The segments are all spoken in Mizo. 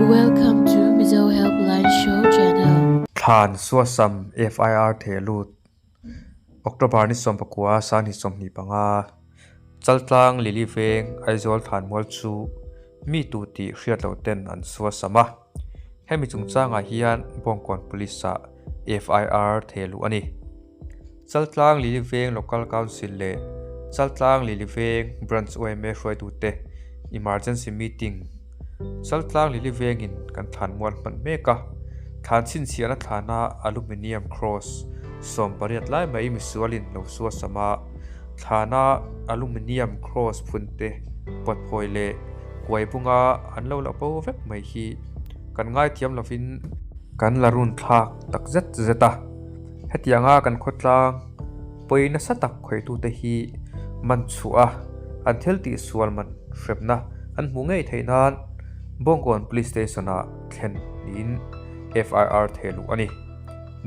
Welcome to Mizo Helpline Show channel. Thlan Suasam FIR theh lut October ni 19 sangni 25 Chaltlang Lily Veng Aizawl Thlanmual chu mi tu tih hriat loh ten an suasam a. Hemi chungchangah hian Bawngkawn Police ah FIR theh luh a ni. Chaltlang Lily Veng Local Council leh Chaltlang Lily Veng Branch yma hruaitute Emergency Meeting Chaltlang Lily Vengin kan thlan mual hman mek a, thlan chhinchhiahna thlana Aluminium Cross 80 lai mai misualin lo suasam a, thlana Aluminium Cross phunte pawtphawi leh kuai bunga an lo la bo vek mai hi kan ngaithiam lovin kan la run thlak tak zet zet a. Hetianga kan khawtlang pawi nasa tak khawitute hi man chhuah a, an thil tih sual man hremna an hmuh ngei theih nan Bawngkawn Police Station-ah thlen niin FIR theh luh a ni.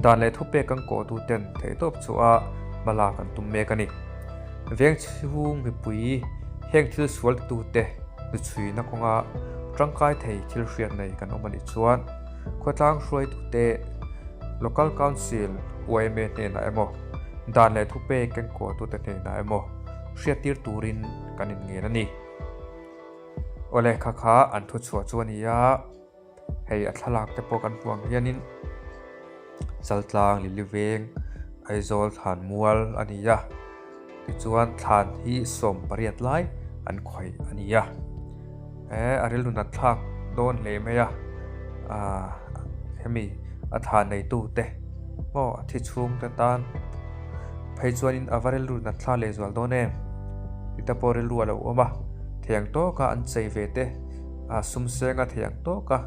Dan leh thupek kan kawhtuten theihtawp chhuah a hma lak an tum mek a ni. Veng chhung mipui heng thil sual titute hnuchhuina kawnga tangkai thei thil hriat nei kan awm a nih chuan Khawtlang hruaitute Local Council, yma hnenah emaw, dan leh thupek kengkawhtute hnenah emaw hriattir turin kan inngen a ni. Awle kha kha an thuchhuah chu a ni a, hei a thlalak te pawh kan hmu ang hianin Chaltlang, Liliveng, Aizawl, Thlanmual a ni a, tichuan thlan hi 80 lai an khawih a ni a. He a rilru nat thlak dawn hle mai a, aaa hemi a thla neitu te maw a thi chhung te tan phei chuanin a va rilru nat thla leh zual dawn em tih te pawh rilru a lo awm a, thei ang tawka an chei ve te a sum senga thei ang tawka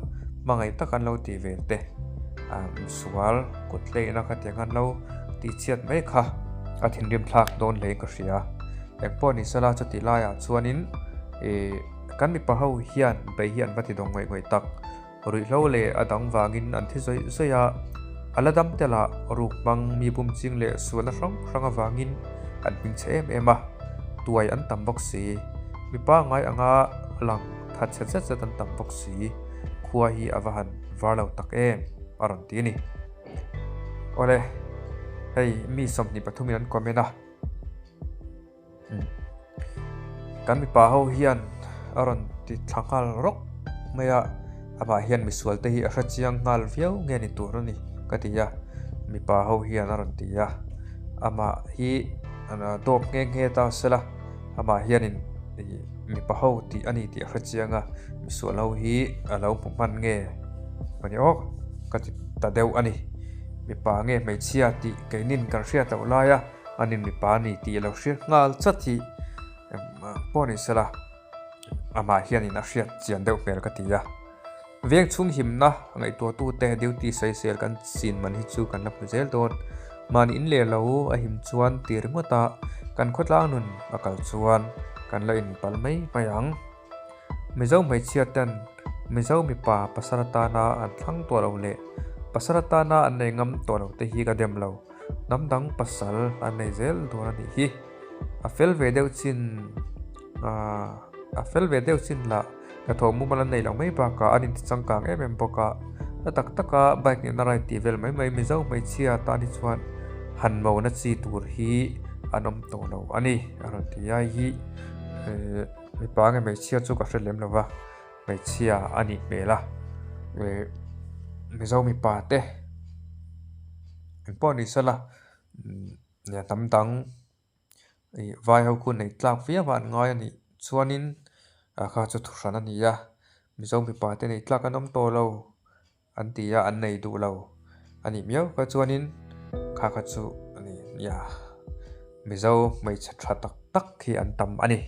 hmangaih tak an lo tih ve te a misual kut hleina kha tiang an lo tih chhiat mai kha a thinrim thlak dawn hlein ka hria engpawh ni sela chuti laiah chuanin Ih, kan mipa ho hian bei hi an va ti dawng ngawih ngawih tak. Ruihhlo leh a dang vangin an thi zawih zawih a, a la dam tel ah ruk hmang mi bum ching leh sualna hrang hrang avangin an hming chhe em em a, tuai an tam bawk si. Mipa ngai anga lang that chhe zet zet an tam bawk si. Khua hi a va han var lo tak em, a rawn ti a ni. Awle, hei mi 23 in an comment a. Kan mipa ho hian a rawn ti thla nghal rawk mai a, amah hian misual te hi a hre chiang nghal viau nge ni tur a ni ka ti a, mipa ho hian a rawn ti a, amah hi dawp nghe nghe ta sela amah hianin ih mipa ho tih a ni tih a hre chiang a, misual ho hi a lo hmu hman nge a ni awk ka ti ta deuh a ni, mipa nge hmeichhia tih keinin kan hriat loh lai a. An in mipa a ni tih a lo hriat nghal chat hi pawh ni sela amah hianin a hriat chian deuh hmel ka ti a. Veng chhung himna ngaihtuahtute duty sawisel kan chin man hi chu kan la hmu zel dawn. Mahni in leh lo a him chuan ti ringawt a, kan khawtlang nun a kal chuan kan la inpal mai mai ang. Mizo hmeichhia ten Mizo mipa pasal atana an thlang tawh lo leh pasal atana an nei ngam tawh lo te hi ka dem lo. Hnam dang pasal an nei zel dawn a nih hi. A fel ve deuh chin ahh a fel ve deuh chin lah hnathawh mumal an nei loh mai bakah an inti changkang em em bawk a. A tak taka bike nihna ride tih vel mai mai Mizo hmeichhia tan hi chuan han mona chi tur hi an awm tawh lo a ni a rawn ti a hi ehh mipa nge hmeichhia chu ka hre lem lo va hmeichhia a nih hmel a ehh Mizo mipa te. Engpawh ni sela nia hnam dang ih vai ho khu nei tlak viau a an ngai a nih chuanin ah kha chu thuhran a ni a Mizo mipa te nei tlak an awm tawh lo an ti a an nei duh lo a nih miau kha chuanin kha kha chu a ni nia Mizo hmeichhe tha tak tak hi an tam a ni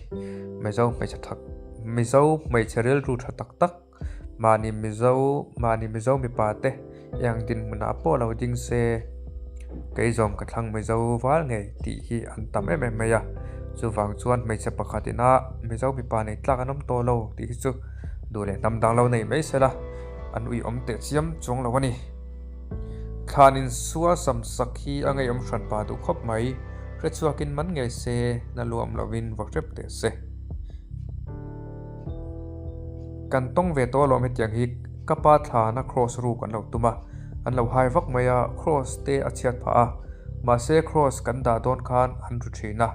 Mizo hmeichhe tha Mizo hmeichhe rilru tha tak tak. Mahni Mizo, mahni Mizo mipa te eng dinhmunah pawh lo ding se, kei zawng ka thlang Mizo val ngei tih hi an tam em em mai a. Chuvang chuan hmeichhe pakhat ina Mizo mipa nei tlak an awm tawh lo tih hi chu duh leh hnam dang lo nei mai sela an ui awm teh chiam chuang lo a ni. Thlan insua sam sak hi a ngeiawm hran pa duh khawp mai, hre chhuakin man ngei se, na luam lovin va hrep teh se. Kan tawng ve tawh alawm hetiang hi Ka pa thlana kraws ruk an lo tum a, an lo hai vak mai a, kraws te a chhiat phah a, mahse kraws kan dah dawn khan an ru thin a,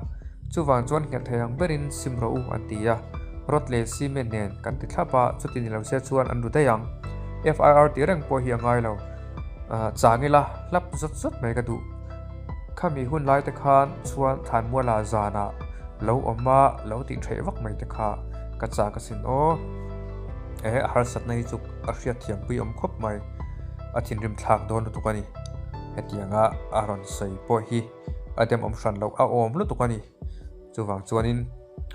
chuvang chuan nghet thei ang berin sim rawh u an ti a, rod leh cement nen kan ti thlap a, chuti ni lo se chuan an ru daih ang. FIR tih reng pawh hi a ngai lo, chang ila hlap zawt zawt mai ka duh. Khami hun lai te khan chuan Thlanmuala zanah lo awm a, lo tih theih vak mai te kha ka chak asin aw. He a harsatna hi chu a hriatthiam pui awm khawp mai, a thinrim thlak dawn lutuk a ni. Hetianga a rawn sawi pawh hi a demawm hran loh a awm lutuk a ni. Chuvang chuanin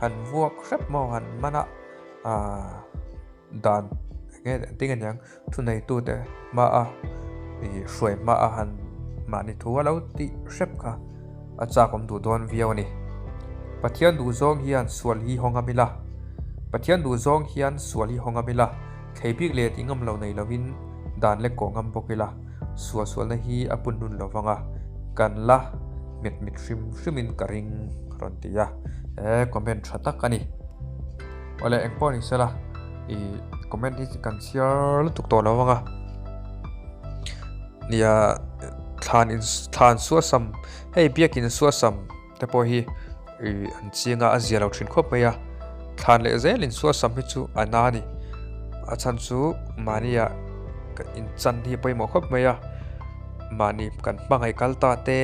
han vuak hrep maw han man a aaa dan eng nge engtin nge niang thuneitute hmaa ih hruai hmaa han mahni thu a lo tih hrep kha a chak awm duh dawn viau a ni. Pathian duh zawng hian sual hi haw ngam ila, Pathian duh zawng hian sual hi haw ngam ila, thlei bik leh tih ngam lo nei lovin dan lek kawh ngam bawk ila, sual sualna hi a pun nun lo vang a, kan la met mit hrim hrimin ka ring rawn ti a, he comment tha tak a ni. Awle engpawh ni sela ih comment hi kan chhiar lutuk tawh lo vang a, nia thlan in thlan suasam hei biakin suasam te pawh hi ih an chiang a a zia lo thin khawp mai a thlan leh zelin suasam hi chu a na a ni a chhan chu mahnia inchan hi a pawimawh khawp mai a mahni kan hmangaih kal ta te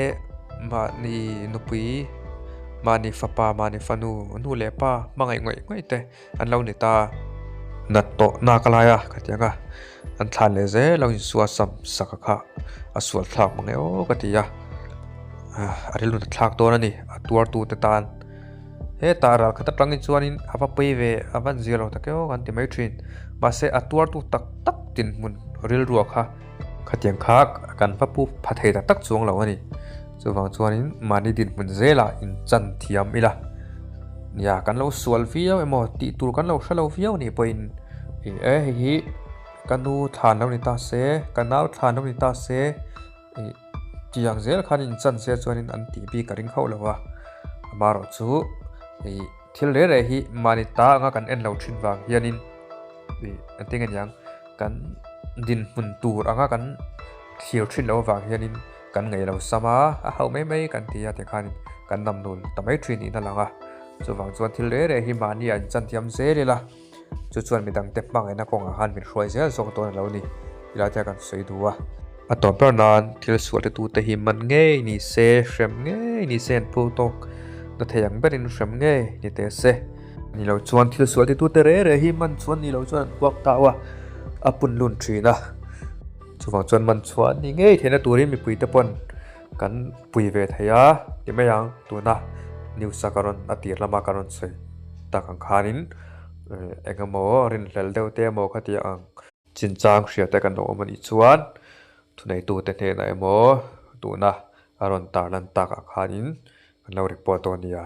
mahni nupui mahni fapa mahni fanu nu leh pa hmangaih ngawih ngawih te. An lo ni ta. Nat tawh nak a lai a ka ti ang a, an thlan leh zel lo insual sam sak a kha a sual thlak mang e aw ka ti a, a rilru nat thlak dawn a ni a tuartu te tan. Hetah ral khat atangin chuanin a va pei ve a van zir lo tak e aw kan ti mai thin mahse a tuartu tak tak dinhmun rilrua kha khatiang kha kan va pu pha thei tak tak chuang lo a ni. Chuvang chuanin mahni dinhmun zelah inchan thiam ila. Nia, kan lo sual viau emaw tih tur kan lo hre lo viau nih pawhin ih e hei hi ka nu thlan lo ni ta se, ka nau thlan lo ni ta se ih tiang zel khan inchan se chuanin an tih bik ka ring hauh lo a. Amaherawhchu ih thil reh reh hi mahni ta anga kan en lo thin vang hianin ih engtin nge niang kan dinhmun tur anga kan thlir thin loh avang hianin Kan ngaih lo sam a, a hauh mai mai kan ti a tikhanin kan nam nul ta mai thin niin a lang a. Chuvang chuan thil reh reh hi mahni a inchan thiam zel ila, chu chuan midangte hmangaihna kawngah khan min hruai zel zawk dawn a lo ni tih te kan sawi duh a. A tawp ber nan thil sualtetute hi man ngei ni se, hrem ngei ni se an phur tawk na thei ang berin hrem ngei ni teh se. Ni lo chuan thil sualtetute reh reh hi man chuan ni lo chuan an huak tau a, a punlun thin a. Chuvang chuan man chhuah ni ngei theihna turin mipuite pawn kan pui ve thei a ti mai ang. Tuna news a ka rawn a tir lama ka rawn sawi tak ang khanin eng emaw rinhlel deuh te emaw khatiang ang chinchang hria te kan lo awm a nih chuan thuneitute hnenah emaw tuna a rawn tarlan takah khanin kan lo report dawn a nia.